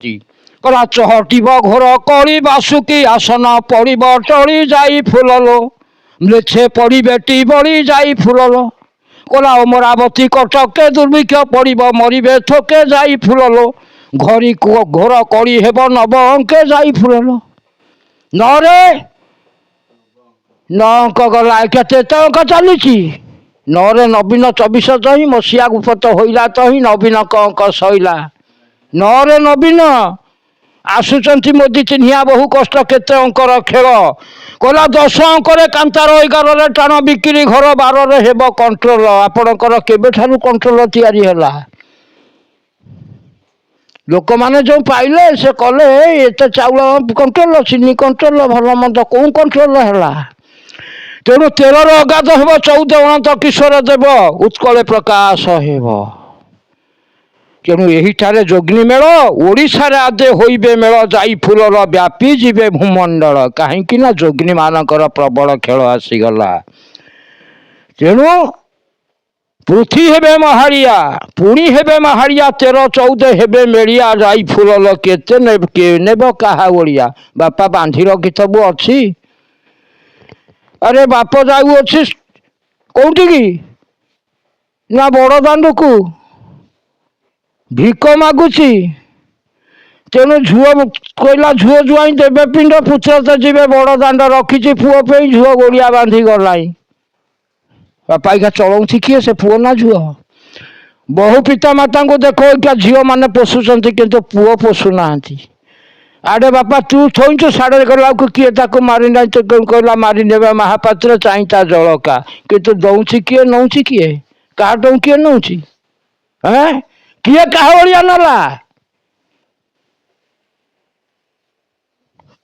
କହିଲା ଚହଟିବ ଘୋର କଳି, ବାସୁକି ଆସନ ପଡ଼ିବ ଟଳି ଯାଇ ଫୁଲଲୋ, ମ୍ଲେଛେ ପଡ଼ିବେ ବଳି ଯାଇ ଫୁଲଲୋ। କହିଲା ଅମରାବତୀ କଟକେ ଦୁର୍ଭିକ୍ଷ ପଡ଼ିବ, ମରିବେ ଥୋକେ ଯାଇ ଫୁଲଲୋ। ଘରି ଘୋର କଳି ହେବ ନବ ଅଙ୍କେ ଯାଇ ଫୁଲଲୋ। ନରେ ନଅ ଅଙ୍କ ଗଲା, କେତେ ତ ଅଙ୍କ ଚାଲିଛି? ନରେ ନବୀନ 24 ତହିଁ ମସିହା ଗୁପତ ହୋଇଲା ତହିଁ ନବୀନଙ୍କ ଅଙ୍କ ସଇଲା। ନରେ ନବୀନ ଆସୁଛନ୍ତି ମୋଦି, ଚିହ୍ନିଆ ବହୁ କଷ୍ଟ, କେତେ ଅଙ୍କର ଖେଳ। କହିଲା 10 ଅଙ୍କରେ କାନ୍ତାର, 11ରେ ଟାଣ ବିକ୍ରି ଘର, 12ରେ ହେବ କଣ୍ଟ୍ରୋଲ। ଆପଣଙ୍କର କେବେଠାରୁ କଣ୍ଟ୍ରୋଲ ତିଆରି ହେଲା? ଲୋକମାନେ ଯେଉଁ ପାଇଲେ ସେ କଲେ, ଏତେ ଚାଉଳ କଣ୍ଟ୍ରୋଲ, ଚିନି କଣ୍ଟ୍ରୋଲ, ଭଲ ମନ୍ଦ କେଉଁ କଣ୍ଟ୍ରୋଲ ହେଲା? ତେଣୁ 13ର ଅଗାଧ ହେବ, 14 ଅନନ୍ତ କିଶୋର ଦେବ ଉତ୍କଳେ ପ୍ରକାଶ ହେବ। ତେଣୁ ଏହିଠାରେ ଯୋଗିନୀ ମେଳ ଓଡ଼ିଶାରେ ଆଦେ ହୋଇବେ ମେଳ ଯାଇ ଫୁଲର, ବ୍ୟାପି ଯିବେ ଭୂମଣ୍ଡଳ। କାହିଁକି ନା ଯୋଗିନୀ ମାନଙ୍କର ପ୍ରବଳ ଖେଳ ଆସିଗଲା। ତେଣୁ ପୃଥ୍ୱୀ ହେବେ ମହାଳିଆ, ପୁଣି ହେବେ ମହାଳିଆ, 13 14 ହେବେ ମେଳିଆ ଯାଇ ଫୁଲଲ। କେତେ ନେବ କାହା ଓଡ଼ିଆ? ବାପା ବାନ୍ଧି ରଖିଥବୁ ଅଛି। ଆରେ ବାପ ଯାଉଅଛି କୋଉଠିକି ନା ବଡ଼ ଦାଣ୍ଡକୁ ଭିକ ମାଗୁଛି। ତେଣୁ ଝୁଅ କହିଲା, ଝୁଅ ଜୁଆଇଁ ଦେବେ ପିଣ୍ଡ, ପୁତ୍ର ତ ଯିବେ ବଡ଼ ଦାଣ୍ଡ, ରଖିଛି ପୁଅ ପାଇଁ, ଝୁଅ ଗୋଳିଆ ବାନ୍ଧି ଗଲାଇଁ। ବାପା ଏଇକା ଚଳଉଛି କିଏ, ସେ ପୁଅ ନା ଝୁଅ? ବହୁ ପିତାମାତାଙ୍କୁ ଦେଖ, ଏଇକା ଝିଅମାନେ ପୋଷୁଛନ୍ତି କିନ୍ତୁ ପୁଅ ପୋଷୁନାହାନ୍ତି। ଆଡ଼େ ବାପା ତୁ ଥୋଇଛୁ, ସାଡ଼େ ଗଲାକୁ କିଏ ତାକୁ ମାରି ନାହିଁ ତ କହିଲା ମାରି ନେବେ ମହାପାତ୍ର ଚାହିଁ ତା ଜଳକା। କିନ୍ତୁ ଦଉଛି କିଏ, ନଉଛି କିଏ? କାହାଠୁ କିଏ ନଉଛି? ଏଁ, କିଏ କାହା ଭଳିଆ ନେଲା?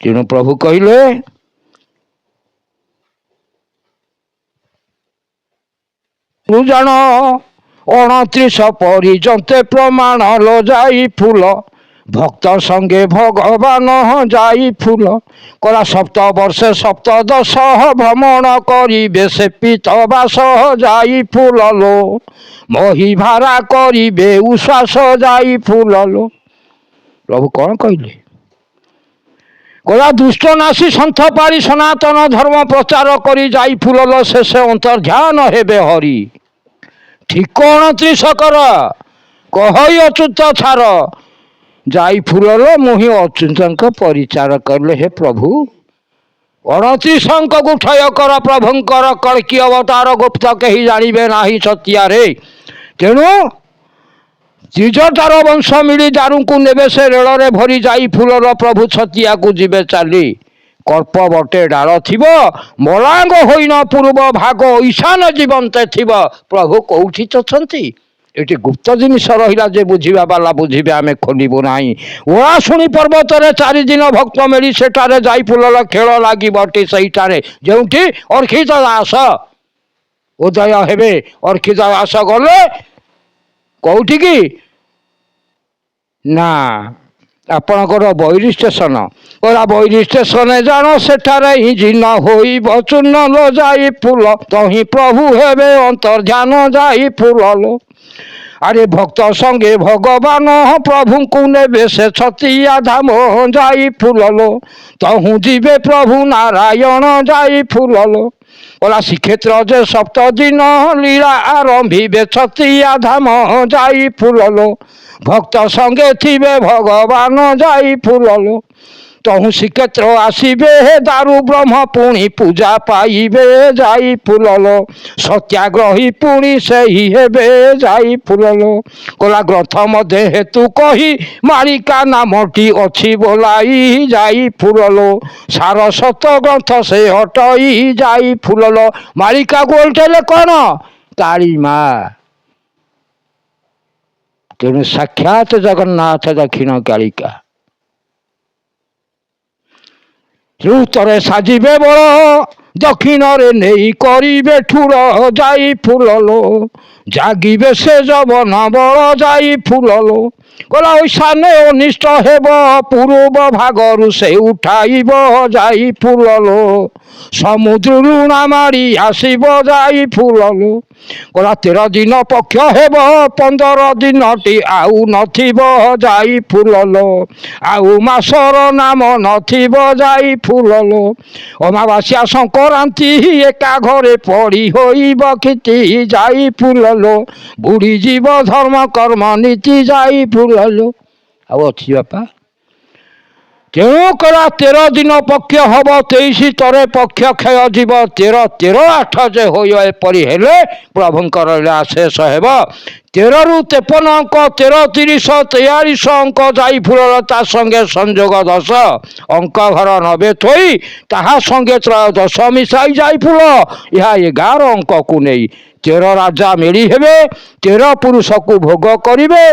ତେଣୁ ପ୍ରଭୁ କହିଲେ, ତୁ ଜାଣ 29 ପରି ଯନ୍ତେ ପ୍ରମାଣ ଲୋ ଯାଇ ଫୁଲ, ଭକ୍ତ ସଙ୍ଗେ ଭଗବାନ ଯାଇ ଫୁଲ। କଲା ସପ୍ତ ବର୍ଷେ ସପ୍ତଦଶ ଭ୍ରମଣ କରିବେ ସେ ପିତବାସ ଯାଇ ଫୁଲ ଲୋ, ମହି ଭାରା କରିବେ ଉଶ୍ୱାସ ଯାଇ ଫୁଲ ଲୋ। ପ୍ରଭୁ କ'ଣ କହିଲେ? କହିଲା ଦୁଷ୍ଟ ନାଶି ସନ୍ଥ ପାଳି ସନାତନ ଧର୍ମ ପ୍ରଚାର କରି ଯାଇ ଫୁଲଲ, ଶେଷ ଅନ୍ତର୍ଧ୍ୟାନ ହେବେ ହରି। ଠିକ 29 କର କହଇ ଅଚ୍ୟୁତ ଛାର ଯାଇ ଫୁଲଲ, ମୁହିଁ ଅଚ୍ୟୁତଙ୍କ ପରିଚାର କଲେ। ହେ ପ୍ରଭୁ, 29ଙ୍କକୁ କ୍ଷୟ କର ପ୍ରଭୁଙ୍କର କଳ୍କୀ ଅବତାର ଗୁପ୍ତ କେହି ଜାଣିବେ ନାହିଁ ସତିଆରେ। ତେଣୁ ତ୍ରିଜଟାର ବଂଶ ମିଳି ଦାରୁଙ୍କୁ ନେବେ ସେ ରେଳରେ ଭରି ଯାଇ ଫୁଲର, ପ୍ରଭୁ ଛତିଆକୁ ଯିବେ ଚାଲି। କଳ୍ପ ବଟେ ଡାଳ ଥିବ, ମଲାଙ୍ଗ ହୋଇନ ପୂର୍ବ ଭାଗ ଈଶାନ ଜୀବନ୍ତେ ଥିବ। ପ୍ରଭୁ କୋଉଠି ଅଛନ୍ତି? ଏଠି ଗୁପ୍ତ ଜିନିଷ ରହିଲା, ଯେ ବୁଝିବା ବାଲା ବୁଝିବେ, ଆମେ ଖୋଲିବୁ ନାହିଁ। ଓଳାଶୁଣି ପର୍ବତରେ 4 ଦିନ ଭକ୍ତ ମିଳି ସେଠାରେ ଯାଇ ଫୁଲର ଖେଳ ଲାଗିବଟି ସେଇଠାରେ, ଯେଉଁଠି ଅର୍ଖିତ ଦାସ ଉଦୟ ହେବେ। ଅର୍ଖିତ ଦାସ ଗଲେ କୋଉଠିକି ନା ଆପଣଙ୍କର ବୈରୀ ଷ୍ଟେସନ। କହିଲା ବୈରୀ ଷ୍ଟେସନ ଜାଣ ସେଠାରେ ଇଞ୍ଜିନ ହୋଇବ ଚୂର୍ଣ୍ଣ ଲୋ ଯାଇ ଫୁଲ, ତହିଁ ପ୍ରଭୁ ହେବେ ଅନ୍ତର୍ଧ୍ୟାନ ଯାଇ ଫୁଲ ଲୋ। ଆରେ ଭକ୍ତ ସଙ୍ଗେ ଭଗବାନ ପ୍ରଭୁଙ୍କୁ ନେବେ ସେ ଛତିଆ ଧାମ ଯାଇ ଫୁଲ ଲୋ, ତହୁଁ ଯିବେ ପ୍ରଭୁ ନାରାୟଣ ଯାଇ ଫୁଲ ଲୋ। କହିଲା ଶ୍ରୀକ୍ଷେତ୍ର ଯେ ସପ୍ତ ଦିନ ଲୀଳା ଆରମ୍ଭିବେ ଛତିଆ ଧାମ ଯାଇ ଫୁଲ ଲୋ, ଭକ୍ତ ସଙ୍ଗେ ଥିବେ ଭଗବାନ ଯାଇ ଫୁଲ ଲୋ। ତହୁଁ ଶ୍ରୀକ୍ଷେତ୍ର ଆସିବେ ଦାରୁ ବ୍ରହ୍ମ ପୁଣି ପୂଜା ପାଇବେ ଯାଇ ଫୁଲ ଲୋ, ସତ୍ୟାଗ୍ରହୀ ପୁଣି ସେହି ହେବେ ଯାଇ ଫୁଲ ଲୋ। କହିଲା ଗ୍ରନ୍ଥ ମଧ୍ୟେ ହେତୁ କହି ମାଳିକା ନାମଟି ଅଛି ବୋଲାଇ ଯାଇ ଫୁଲ ଲୋ, ସାରସ୍ୱତ ଗ୍ରନ୍ଥ ସେ ଅଟଇ ଯାଇ ଫୁଲ ଲୋ। ମାଳିକାକୁ ଓଲଟେଇଲେ କ'ଣ? କାଳିମା। ତେଣୁ ସାକ୍ଷାତ ଜଗନ୍ନାଥ ଦକ୍ଷିଣ କାଳିକା ଉତ୍ତରେ ସାଜିବେ ବଳ, ଦକ୍ଷିଣରେ ନେଇ କରିବେ ଠୁଳ ଯାଇ ଫୁଲ ଲୋ, ଜାଗିବେ ସେ ଯବନ ବଳ ଯାଇ ଫୁଲ ଲୋ। ଗଲା ଐଶାନେ ଅନିଷ୍ଟ ହେବ, ପୂର୍ବ ଭାଗରୁ ସେ ଉଠାଇବ ଯାଇ ଫୁଲଲୋ, ସମୁଦ୍ରରୁ ଲୁଣା ମାରି ଆସିବ ଯାଇ ଫୁଲଲୋ। ଗଲା 13 ଦିନ ପକ୍ଷ ହେବ, 15 ଦିନଟି ଆଉ ନଥିବ ଯାଇ ଫୁଲଲୋ, ଆଉ ମାସର ନାମ ନଥିବ ଯାଇ ଫୁଲଲୋ। ଅମାବାସ୍ୟା ସଂକ୍ରାନ୍ତି ଏକା ଘରେ ପଡ଼ି ହୋଇବ କ୍ଷିତି ଯାଇ ଫୁଲଲୋ, ବୁଡ଼ିଯିବ ଧର୍ମ କର୍ମ ନୀତି ଯାଇ ଫୁଲଲୋ। ଆଉ ଅଛି ବାପା। ତେଣୁ କରା 13 ଦିନ ପକ୍ଷ ହବ, 23 ତରେ ପକ୍ଷ କ୍ଷୟ ଯିବ, 13 13 8 ଯେ ହୋଇବ, ଏପରି ହେଲେ ପ୍ରଭୁଙ୍କର ଲୀଳା ଶେଷ ହେବ। 13ରୁ 53 ଅଙ୍କ, 13 30 43 ଅଙ୍କ ଯାଇ ଫୁଲର, ତା ସଙ୍ଗେ ସଂଯୋଗ 10 ଅଙ୍କ ଘର 90 ଥୋଇ, ତାହା ସଙ୍ଗେ 13 ମିଶାଇ ଯାଇ ଫୁଲ, ଏହା 11 ଅଙ୍କକୁ ନେଇ 13 ରାଜା ମେଳି ହେବେ, 13 ପୁରୁଷକୁ ଭୋଗ କରିବେ,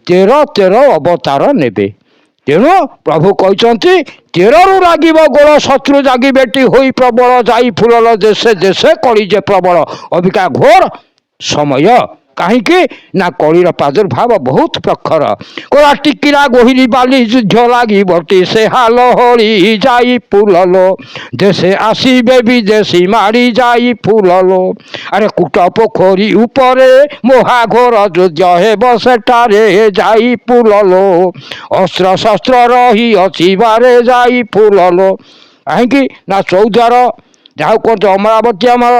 13 13 ଅବତାର ନେବେ। ତେଣୁ ପ୍ରଭୁ କହିଛନ୍ତି 13ରୁ ଲାଗିବ ଗୋଳ, ଶତ୍ରୁ ଜାଗିବେଟି ହୋଇ ପ୍ରବଳ ଯାଇ ଫୁଲର, ଦେଶେ ଦେଶେ କଳି ଯେ ପ୍ରବଳ। ଅବିକା ଘୋର ସମୟ, କାହିଁକି ନା କଳିର ପ୍ରାଦୁର୍ଭାବ ବହୁତ ପ୍ରଖର। କୋଳା ଟିକିରା ଗୋହିରି ବାଲି ଯୁଦ୍ଧ ଲାଗିବଟି ସେ ହାଲ ହଳି ଯାଇ ଫୁଲଲୋ, ଦେଶେ ଆସିବେ ବିଦେଶୀ ମାଡ଼ି ଯାଇ ଫୁଲଲୋ। ଆରେ କୂଟ ପୋଖରୀ ଉପରେ ମହାଘୋର ଯୁଦ୍ଧ ହେବ ସେଠାରେ ଯାଇ ଫୁଲଲୋ, ଅସ୍ତ୍ର ଶସ୍ତ୍ର ରହି ଅଛିବାରେ ଯାଇ ଫୁଲଲୋ। କାହିଁକି ନା ଚୌଦ୍ୱାର ଯାହାକୁ କୁହନ୍ତି ଅମରାବତୀ ଆମର,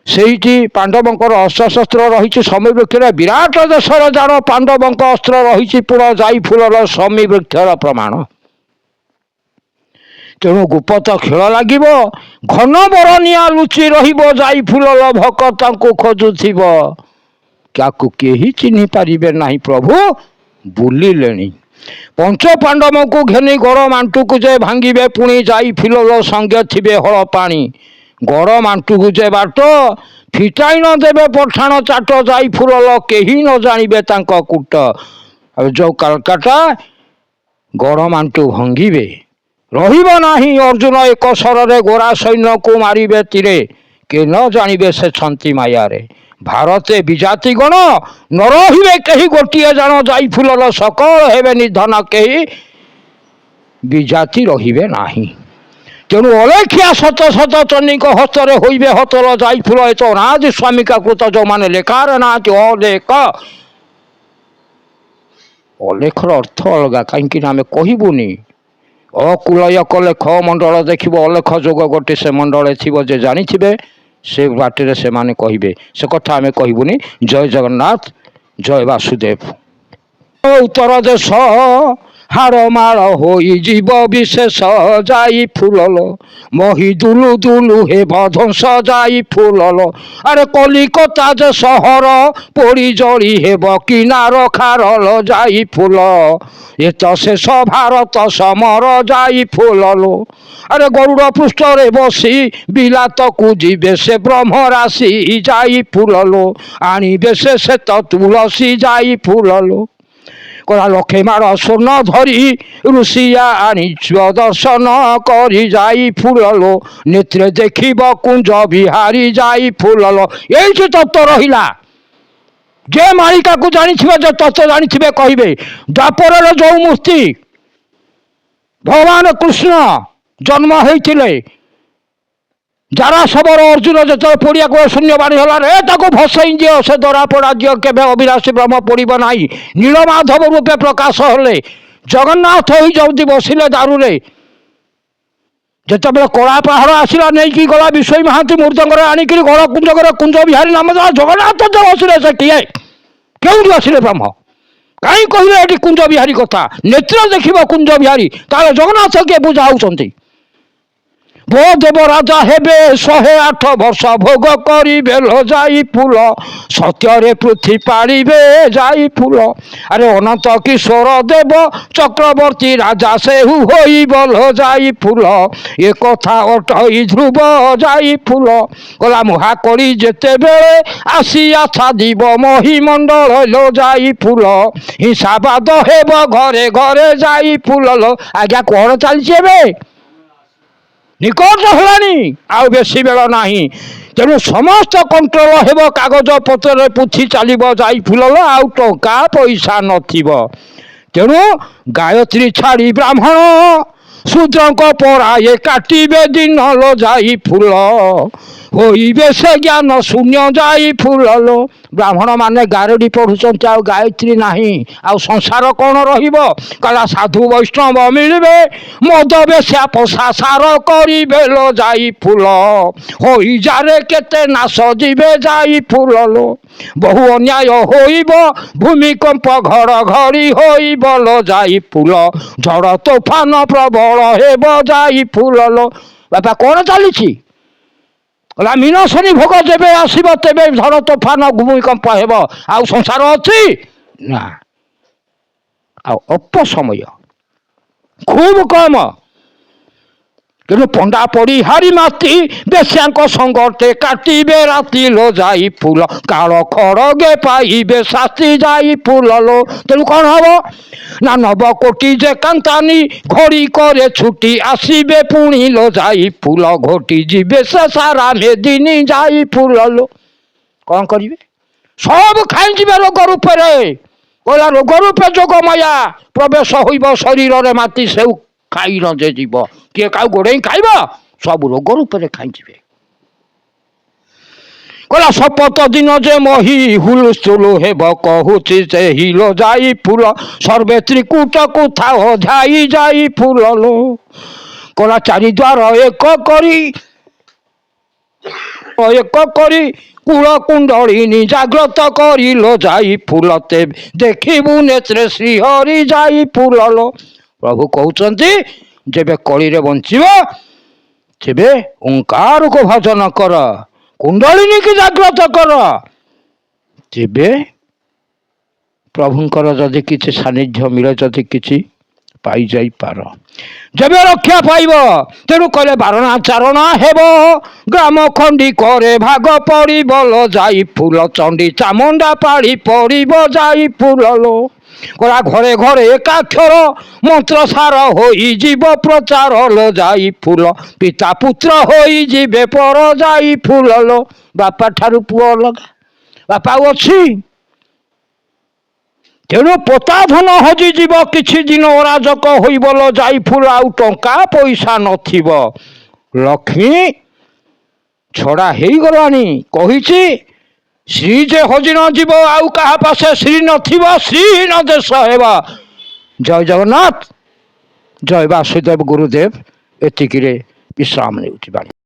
ସେଇଠି ପାଣ୍ଡବଙ୍କର ଅସ୍ତ୍ରଶସ୍ତ୍ର ରହିଛି ଶମୀ ବୃକ୍ଷରେ। ବିରାଟ ଦେଶର ଜାଣ ପାଣ୍ଡବଙ୍କ ଅସ୍ତ୍ର ରହିଛି ପୁର ଯାଇ ଫୁଲର ଶମୀ ବୃକ୍ଷର ପ୍ରମାଣ। ତେଣୁ ଗୁପତ ଖେଳ ଲାଗିବ, ଘନ ବରନିଆ ଲୁଚି ରହିବ ଯାଇ ଫୁଲର, ଭକତଙ୍କୁ ଖୋଜୁଥିବ, କାକୁ କେହି ଚିହ୍ନି ପାରିବେ ନାହିଁ। ପ୍ରଭୁ ବୁଲିଲେଣି। ପଞ୍ଚ ପାଣ୍ଡବଙ୍କୁ ଘେନି ଗଡ଼ ମାଣ୍ଟୁକୁ ଯେ ଭାଙ୍ଗିବେ ପୁଣି ଯାଇ ଫୁଲର, ସଙ୍ଗେ ଥିବେ ହଳ ପାଣି। ଗଡ଼ ମାଣ୍ଟୁକୁ ଯେ ବାଟ ଫିଟାଇ ନ ଦେବେ ପଠାଣ ଚାଟ ଯାଇ ଫୁଲଲ, କେହି ନ ଜାଣିବେ ତାଙ୍କ କୂଟ। ଆଉ ଯୋଉ କାଲକାଟା ଗଡ଼ ମାଣ୍ଟୁ ଭଙ୍ଗିବେ, ରହିବ ନାହିଁ ଅର୍ଜୁନ ଏକ ଶରରେ ଗୋରା ସୈନ୍ୟକୁ ମାରିବେ ତୀରେ, କେ ନ ଜାଣିବେ ସେ ଛନ୍ତି ମାୟାରେ। ଭାରତେ ବିଜାତି ଗଣ ନ ରହିବେ କେହି ଗୋଟିଏ ଜାଣ ଯାଇ ଫୁଲର, ସକଳ ହେବେ ନିଧନ, କେହି ବିଜାତି ରହିବେ ନାହିଁ। ତେଣୁ ଅଲେଖିଆ ଶତ ଶତ ଚଣ୍ଡୀଙ୍କ ହସ୍ତରେ ହୋଇବେ ହତର ଯାଇ ଫୁଲ। ଏତ ଅନାଦି ସ୍ୱାମୀକା କୃତ, ଯେଉଁମାନେ ଲେଖାରେ ନାହାନ୍ତି ଅଲେଖ। ଅଲେଖର ଅର୍ଥ ଅଲଗା, କାହିଁକି ନା ଆମେ କହିବୁନି। ଅକୁଲୟ କଲେ ଖ ମଣ୍ଡଳ ଦେଖିବ, ଅଲେଖ ଯୋଗ ଗୋଟେ ସେ ମଣ୍ଡଳରେ ଥିବ, ଯେ ଜାଣିଥିବେ ସେ ବାଟରେ ସେମାନେ କହିବେ, ସେ କଥା ଆମେ କହିବୁନି। ଜୟ ଜଗନ୍ନାଥ, ଜୟ ବାସୁଦେବ। ଉତ୍ତର ଦେଶ ହାଡ଼ମାଳ ହୋଇଯିବ ବିଶେଷ ଯାଇ ଫୁଲଲ, ମହି ଦୁଲୁ ଦୁଲୁ ହେବ ଧ୍ୱଂସ ଯାଇ ଫୁଲଲ। ଆରେ କଲିକତା ଯେ ସହର ପୋଡ଼ି ଜଳି ହେବ କିନାର ଖାରଲ ଯାଇ ଫୁଲ, ଏ ତ ଶେଷ ଭାରତ ସମର ଯାଇ ଫୁଲଲୋ। ଆରେ ଗରୁଡ଼ ପୃଷ୍ଠରେ ବସି ବିଲାତକୁ ଯିବେ ସେ ବ୍ରହ୍ମ ରାଶି ଯାଇ ଫୁଲଲୋ, ଆଣିବେ ସେ ଶ୍ଵେତ ତୁଳସୀ ଯାଇ ଫୁଲଲୋ। କଳା ଲକ୍ଷେ ମାଳ ସ୍ୱର୍ଣ୍ଣ ଧରି ଋଷିଆ ଆଣିଛ ଦର୍ଶନ କରି ଯାଇ ଫୁଲଲୋ, ନେତ୍ରେ ଦେଖିବ କୁଞ୍ଜ ବିହାରୀ ଯାଇ ଫୁଲଲୋ। ଏଇଠି ତତ୍ତ୍ୱ ରହିଲା। ଯେ ମାଳିକାକୁ ଜାଣିଥିବେ, ଯେ ତତ୍ତ୍ୱ ଜାଣିଥିବେ କହିବେ, ଦ୍ୱାପରର ଯୋଉ ମୂର୍ତ୍ତି ଭଗବାନ କୃଷ୍ଣ ଜନ୍ମ ହେଇଥିଲେ, ଯାରା ଶବର ଅର୍ଜୁନ ଯେତେବେଳେ ପଡ଼ିଆକୁ ଶୂନ୍ୟ ବାଣୀ ହେଲା ରେ ତାକୁ ଭସେଇ ଦିଅ, ସେ ଦରା ପୋଡ଼ା ଦିଅ, କେବେ ଅବିନାଶୀ ବ୍ରହ୍ମ ପଡ଼ିବ ନାହିଁ। ନୀଳମାଧବ ରୂପେ ପ୍ରକାଶ ହେଲେ, ଜଗନ୍ନାଥ ହୋଇ ଯେଉଁଠି ବସିଲେ ଦାରୁରେ। ଯେତେବେଳେ କଳା ପାହାଡ଼ ଆସିଲା ନେଇକି ଗଲା ବିଶ୍ୱ ମହାନ୍ତି ମୃଦଙ୍ଗରେ ଆଣିକିରି ଗଳ କୁଞ୍ଜକରେ କୁଞ୍ଜ ବିହାରୀ ନାମ ଦେଲା। ଜଗନ୍ନାଥ ଯେ ବସିଲେ ସେ କିଏ, କେଉଁଠି ଆସିଲେ ବ୍ରହ୍ମ? କାହିଁ କହିଲେ ଏଠି କୁଞ୍ଜ ବିହାରୀ କଥା? ନେତ୍ର ଦେଖିବ କୁଞ୍ଜ ବିହାରୀ, ତାହେଲେ ଜଗନ୍ନାଥ କିଏ ପୂଜା ହେଉଛନ୍ତି? ଦେବ ରାଜା ହେବେ 108 ବର୍ଷ ଭୋଗ କରିବେ ଲୋ ଯାଇ ଫୁଲ, ସତ୍ୟରେ ପୃଥ୍ୱୀ ପାଳିବେ ଯାଇ ଫୁଲ। ଆରେ ଅନନ୍ତ କିଶୋର ଦେବ ଚକ୍ରବର୍ତ୍ତୀ ରାଜା ସେହୁ ହୋଇବ ଲୋ ଯାଇ ଫୁଲ, ଏ କଥା ଅଟଇ ଧ୍ରୁବ ଯାଇ ଫୁଲ। ଗଲା ମହାକଳି ଯେତେବେଳେ ଆସି ଆଛାଦିବ ମହିମଣ୍ଡଳ ଲୋ ଯାଇ ଫୁଲ, ହିଂସାବାଦ ହେବ ଘରେ ଘରେ ଯାଇ ଫୁଲ ଲୋ। ଆଜ୍ଞା କଣ ଚାଲିଛି ଏବେ? ନିକଟ ହେଲାଣି, ଆଉ ବେଶୀ ବେଳ ନାହିଁ। ତେଣୁ ସମସ୍ତ କଣ୍ଟ୍ରୋଲ ହେବ, କାଗଜ ପତ୍ରରେ ପୋଥି ଚାଲିବ ଯାଇ ଫୁଲଲ, ଆଉ ଟଙ୍କା ପଇସା ନଥିବ। ତେଣୁ ଗାୟତ୍ରୀ ଛାଡ଼ି ବ୍ରାହ୍ମଣ ଶୂଦ୍ରଙ୍କ ପରାଏ କାଟିବେ ଦିନ ଲୋ ଯାଇ ଫୁଲ, ହୋଇବେ ସେ ଜ୍ଞାନ ଶୂନ୍ୟ ଯାଇ ଫୁଲ ଲୋ। ବ୍ରାହ୍ମଣ ମାନେ ଗାରଡ଼ି ପଢୁଛନ୍ତି, ଆଉ ଗାୟତ୍ରୀ ନାହିଁ, ଆଉ ସଂସାର କ'ଣ ରହିବ? କହିଲା ସାଧୁ ବୈଷ୍ଣବ ମିଳିବେ, ମଦ ବେଶ୍ୟା ପୋଷା ସାର କରିବେ ଲୋ ଯାଇ ଫୁଲ, ହୋଇଯାରେ କେତେ ନାଶ ଯିବେ ଯାଇ ଫୁଲ ଲୋ। ବହୁ ଅନ୍ୟାୟ ହୋଇବ, ଭୂମିକମ୍ପ ଘଡ଼ଘଡ଼ି ହୋଇବ ଲୋ ଯାଇ ଫୁଲ, ଝଡ଼ ତୋଫାନ ପ୍ରବଳ ହେବ ଯାଇ ଫୁଲ ଲୋ। ବାପା କ'ଣ ଚାଲିଛି? କହିଲା ମୀନ ଶନି ଭୋଗ ଯେବେ ଆସିବ ତେବେ ଝଡ଼ ତୋଫାନ ଭୂମିକମ୍ପ ହେବ, ଆଉ ସଂସାର ଅଛି ନା? ଆଉ ଅଳ୍ପ ସମୟ, ଖୁବ କମ। କିନ୍ତୁ ପଣ୍ଡା ପଡ଼ି ହାରି ମାତି, ବେଶ୍ୟାଙ୍କ ସଙ୍ଗଟେ କାଟିବେ ରାତି ଲୋ ଯାଇ ଫୁଲ, କାଳ ଖଡ଼ଗେ ପାଇବେ ଶାସ୍ତି ଯାଇ ଫୁଲ ଲୋ। ତେଣୁ କ'ଣ ହବ ନା, ନବ କୋଟି ଯେ କାନ୍ତାନି ଘଡ଼ି କରେ ଛୁଟି ଆସିବେ ପୁଣି ଲୋ ଯାଇ ଫୁଲ, ଘୋଟି ଯିବେ ସେ ସାରା ମେଦିନୀ ଯାଇ ଫୁଲ ଲୋ। କ'ଣ କରିବେ? ସବୁ ଖାଇଯିବେ ରୋଗ ରୂପରେ। କହିଲା ରୋଗ ରୂପେ ଯୋଗମାୟା ପ୍ରବେଶ ହୋଇବ ଶରୀରରେ, ମାତି ସେଉ ଖାଇ ନ ଯେ ଯିବ। କିଏ କାଉ ଗୋଡ଼େଇ ଖାଇବ? ସବୁ ରୋଗ ରୂପରେ ଖାଇଯିବେ। କହିଲା ଶପଥ ଦିନ ଯେ ମହି ହୁଲୁସ୍ତୁଲୁ ହେବ କହୁଛି ସେ ହିଲୋ ଯାଇ ଫୁଲ, ସର୍ବେ ତ୍ରିକୂଟକୁ ଥାଅ ଝାଇ ଯାଇ ଫୁଲ ଲୋ। କହିଲା ଚାରିଦ୍ୱାର ଏକ କରି, ଏକ କରି କୂଳ କୁଣ୍ଡଳିନୀ ଜାଗ୍ରତ କରିଲୋ ଯାଇ ଫୁଲ, ତେବେ ଦେଖିବୁ ନେତ୍ରେ ଶ୍ରୀହରି ଯାଇ ଫୁଲ ଲୋ। ପ୍ରଭୁ କହୁଛନ୍ତି ଯେବେ କଳିରେ ବଞ୍ଚିବ ତେବେ ଓଙ୍କାରକୁ ଭଜନ କର, କୁଣ୍ଡଳିନୀକି ଜାଗ୍ରତ କର, ତେବେ ପ୍ରଭୁଙ୍କର ଯଦି କିଛି ସାନ୍ନିଧ୍ୟ ମିଳେ, ଯଦି କିଛି ପାଇଯାଇପାର, ଯେବେ ରକ୍ଷା ପାଇବ। ତେଣୁ କହିଲେ ବାରଣା ଚାରଣା ହେବ, ଗ୍ରାମ ଖଣ୍ଡି କରେ ଭାଗ ପଡ଼ିବ ଲୋ ଯାଇ ଫୁଲ, ଚଣ୍ଡୀ ଚାମୁଣ୍ଡା ପାଳି ପଡ଼ିବ ଯାଇ ଫୁଲ ଲୋ। କହିଲା ଘରେ ଘରେ ଏକାକ୍ଷର ମନ୍ତ୍ର ସାର ହୋଇଯିବ ପ୍ରଚାର ଲୋ ଯାଇ ଫୁଲ, ପିତା ପୁତ୍ର ହୋଇଯିବେ ପର ଯାଇ ଫୁଲ ଲୋ। ବାପା ଠାରୁ ପୁଅ ଅଲଗା, ବାପା ଆଉ ଅଛି? ତେଣୁ ପୋତା ଧନ ହଜିଯିବ, କିଛି ଦିନ ଅରାଜକ ହୋଇବ ଲୋ ଯାଇ ଫୁଲ, ଆଉ ଟଙ୍କା ପଇସା ନଥିବ। ଲକ୍ଷ୍ମୀ ଛଡ଼ା ହେଇଗଲାଣି। କହିଛି ଶ୍ରୀ ଯେ ହଜି ନ ଯିବ, ଆଉ କାହା ପାଶେ ଶ୍ରୀ ନଥିବ, ଶ୍ରୀହୀନ ଦେଶ ହେବ। ଜୟ ଜଗନ୍ନାଥ, ଜୟ ବାସୁଦେବ ଗୁରୁଦେବ। ଏତିକିରେ ବିଶ୍ରାମ ନେଉଛି ବାଣୀ।